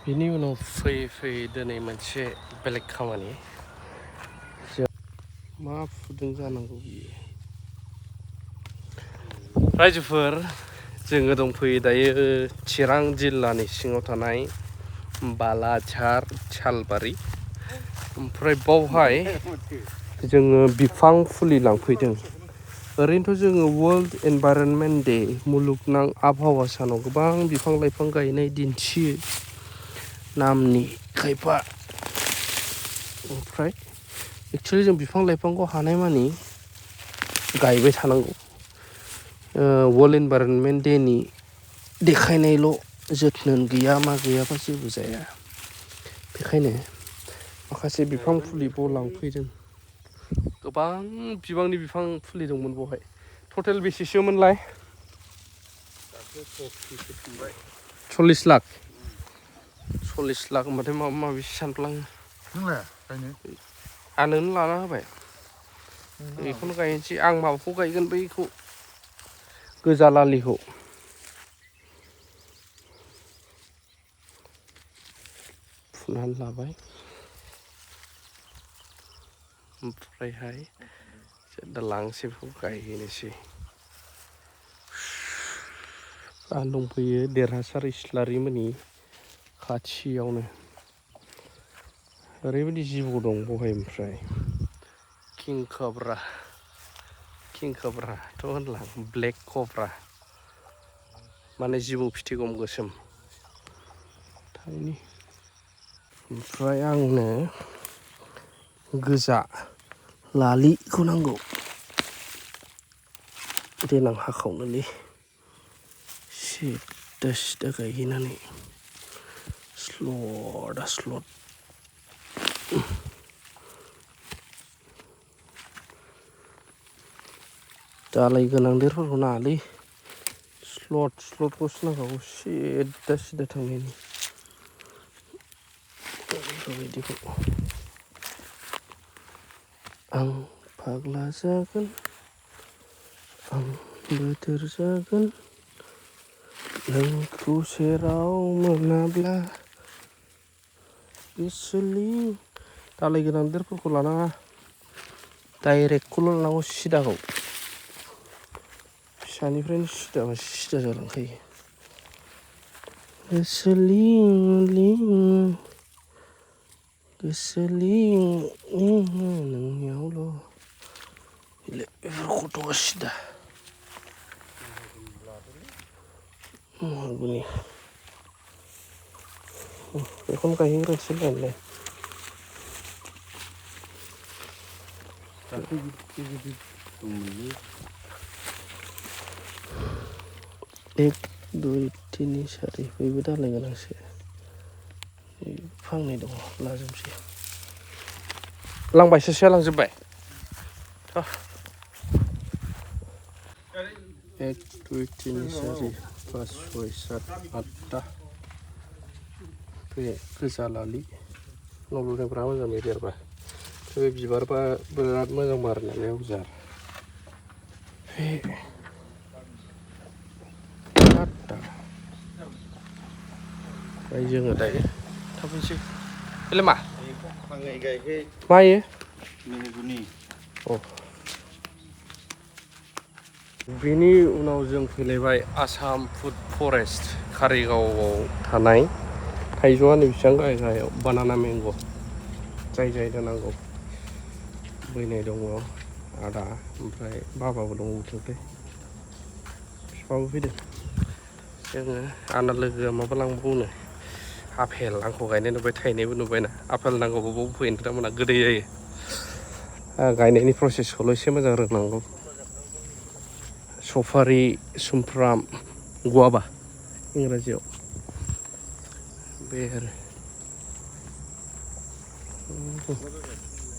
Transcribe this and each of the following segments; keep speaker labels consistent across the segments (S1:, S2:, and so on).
S1: बिनि उनाव फैयै दिनै मोनसे बेलेग खामानि जों मा फुदों जानांगौ बियो रायजोफोर जोङो दंफैयो दायो चिरां जिल्लानि सिङाव थानाय बालाझार सालबारि ओमफ्राय बावहाय जोङो बिफां फुलि लांफैदों। ओरैनोथ' जोङो वर्ल्ड एनभाइरनमेन्ट दे मुलुगनां आबहावा सानाव गोबां बिफां लाइफां गायनाय दिन्थियो नामनि खायफा ओमफ्राय एक्सुवेलि जों बिफां लाइफांखौ हानायमानि गायबाय थानांगौ। वर्ल्ड इनभाइरनमेन्ट देनि देखायनायल' जोथोन गैया मा गैयाबा जेबो जाया। बेखायनो माखासे बिफां फुलिबो लांफैदों। गोबां बिबांनि बिफां फुलि दंमोन बेवहाय टटेल बेसेसोमोनलाय? 40 लाख 40 लाख होनबाथाय माबा माबिसो सानफ्लाङो।
S2: नोंलाय गायनो?
S1: आंनोनो लाना होबाय बेखौनो गायनोसै आं माबाखौ गायगोन बैखौ गोजा लालिखौ फुनानै लाबाय ओमफ्रायहाय दा लांसै बेखौ गायहैनोसै। आं दंफैयो देरहासार इस्लारिमोननि खाथियावनो ओरैबायदि जिबौ दं बहाय ओमफ्राय किं कब्राथ' होनला ब्लेक कब्रा माने जिबौ फिथिगम गोसोम थारैनो। ओमफ्राय आंनो गोजा लालिखौ नांगौ देनां हाखावनोलै सिदा गायहैनानै स्लद दालाय गोनां देरफोरखौ नाङालै स्लदखौसो नांगौ सिदा थांनायनि बेफोरबायदिखौ। आं फाग्ला जागोन आं बोथोर जागोन नोंखौ सेराव मोनाब्ला गोसोनि दालाय गोनां देरफोरखौ लानाङा डाइरेक्टखौल' लानांगौ सिदाखौ फिसानिफ्रायनो सिदा जालांखायो। गोसो लिं नोंनियावल' बेफोर खथ'आ सिदा बेखौनो गायहैग्रोनोसै होनलाय एक दुइ तिनि सारि बयबो दालाय गोनांसो फांनै दङ लाजोबसै लांबाय सासेया लांजोब्बाय एक दुइ तिनि सारि पास सय सात आठथा बे गोजा लालि नलुनायफ्रा मोजां देरबा बे बिबारबा बिराद मोजां बारनानै उजार बे ओमफ्राय जोङो दायो थांफिनसै बेलाय मा बेनि उनाव जों फैलायबाय आसाम फुड फरेस्ट कारिगावआव थानाय थाइजौआनो बेसेबां गाहायाव बानाना मेंग' जाय दोनांगौ बैनाय दङ आदा ओमफ्राय बाबाबो दङ बिथिंजाय बिफाबो फैदों जोङो आंना लोगोआ माबा लांबावनो आफेल आंखौ गायनाय नुबाय थायनायबो नुबायना आफेल नांगौबा बाव फैनो नोंथांमोना गोदै जायो गायनायनि प्रसेसखौल' एसे मोजां रोंनांगौ सफारि सुमफ्राम गुवाभा इंराजियाव बे आरो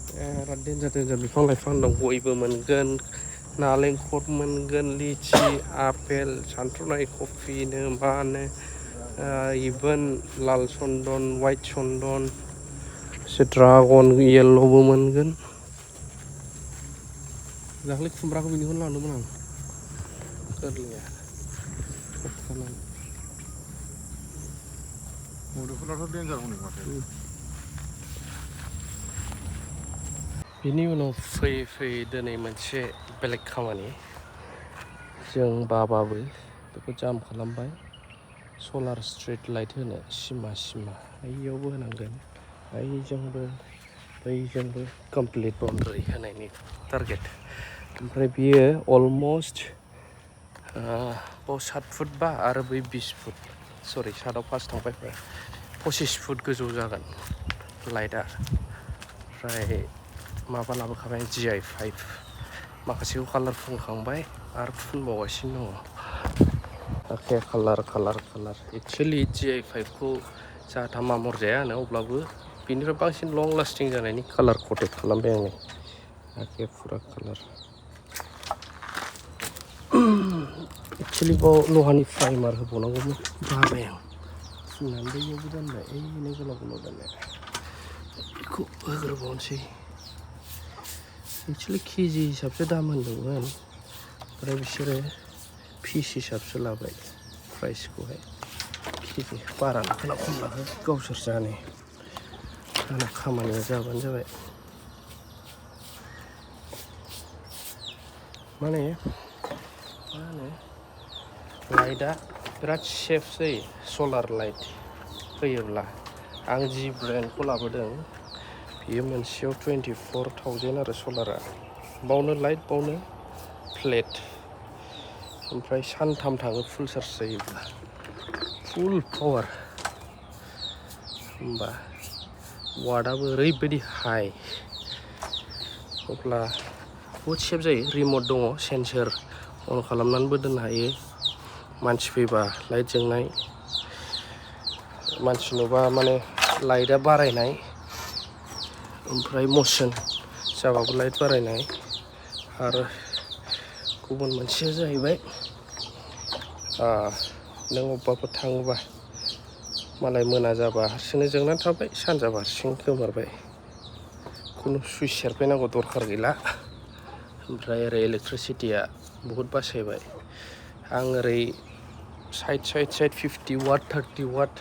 S1: बिराद देन्जार बिफां लाइफां दं गयबो मोनगोन नालेंखर मोनगोन लिचि आपेल सानथ्र'नाय कफिनो मानो इभेन लाल चन्दन वाइट चन्दन ड्रागन येल्ल'बो मोनगोन दाख्लै खुमब्राखौ बिनिखौनो लांदोंमोन आं गोरलैया
S2: मुदुफुलाथ' डेन्जार हनै माथो।
S1: बिनि उनाव फैयै फैयै दिनै मोनसे बेलेग खामानि जों बाबाबो बेखौ जाम खालामबाय सलार स्ट्रिट लाइट होनो सिमा सिमा बैयावबो होनांगोन बैजोंबो बैजोंबो कमप्लिट बाउन्डारि होनायनि टारगेट ओमफ्राय बियो अलमस्ट 7 फुट बा आरो बै 20 फुट सरि 7आव फार्स्ट थांबाय 25 फुट गोजौ जागोन लाइटआ ओमफ्राय माबा लाबोखाबाय GI5 माखासेखौ कालार फुनखांबाय आरो फुनबावगासिनो दङ एखे कालार एक्सुवेलि GI5 खौ जाथा मामर जाया होनो अब्लाबो बिनिफ्राय बांसिन लं लास्टिं जानायनि कालार कटेड खालामबाय आङो एखे फुरा कालार एक्सुवेलि बाव लहानि प्राइमार होबावनांगौमोन बाबाय आं फुननानै बैयावबो दोनबाय ओइनै गोलाव गोलाव दोननाय बेखौ होग्रोबावनोसै एक्सुवेलि केजि हिसाबसो दाम होनदोंमोन ओमफ्राय बिसोरो पिस हिसाबसो लाबाय प्राइसखौहाय केजि बारा लाखोना खम लाखो गावसोर जाने आंना खामानिया जाबानो जाबाय माने मा होनो लाइटआ बिराद सेफ जायो सलार लाइट होयोब्ला आं जि ब्रेन्डखौ लाबोदों बियो मोनसेयाव 24,000 आरो सलारा बावनो लाइट बावनो फ्लेट ओमफ्राय सानथाम थाङो फुल चार्ज जायोब्ला फुल पावार होमबा वाटआबो ओरैबायदि हाइ अब्ला बहुद सेफ जायो रिमट दङ सेन्सर अन खालामनानैबो दोननो हायो मानसि फैबा लाइट जोंनाय मानसि नुबा माने लाइटआ बारायनाय ओमफ्राय मसन जाबाबो लाइट बारायनाय आरो गुबुन मोनसेया जाहैबाय नों अबेबाफोर थाङोबा मालाय मोना जाबा हारसिंनो जोंनानै थाबाय सान जाबा हारसिं गोमोरबाय खुनु सुइच सेरफैनांगौ दरखार गैला ओमफ्राय ओरै इलेक्ट्रिसिटिया बहुद बासायबाय आं ओरै साइड 50 वाट 30 वाट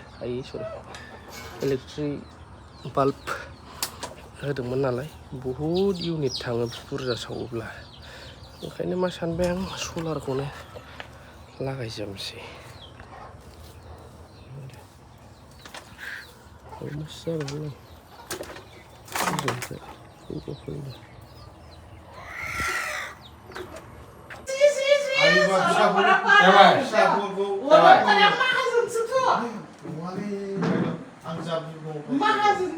S1: इलेक्ट्रिक बाल्ब होदोंमोन नालाय बहुद इउनिट थाङो बुरजा सावोब्ला ओंखायनो मा सानबाय आं सलारखौनो लागायजोबनोसै
S2: जाबाय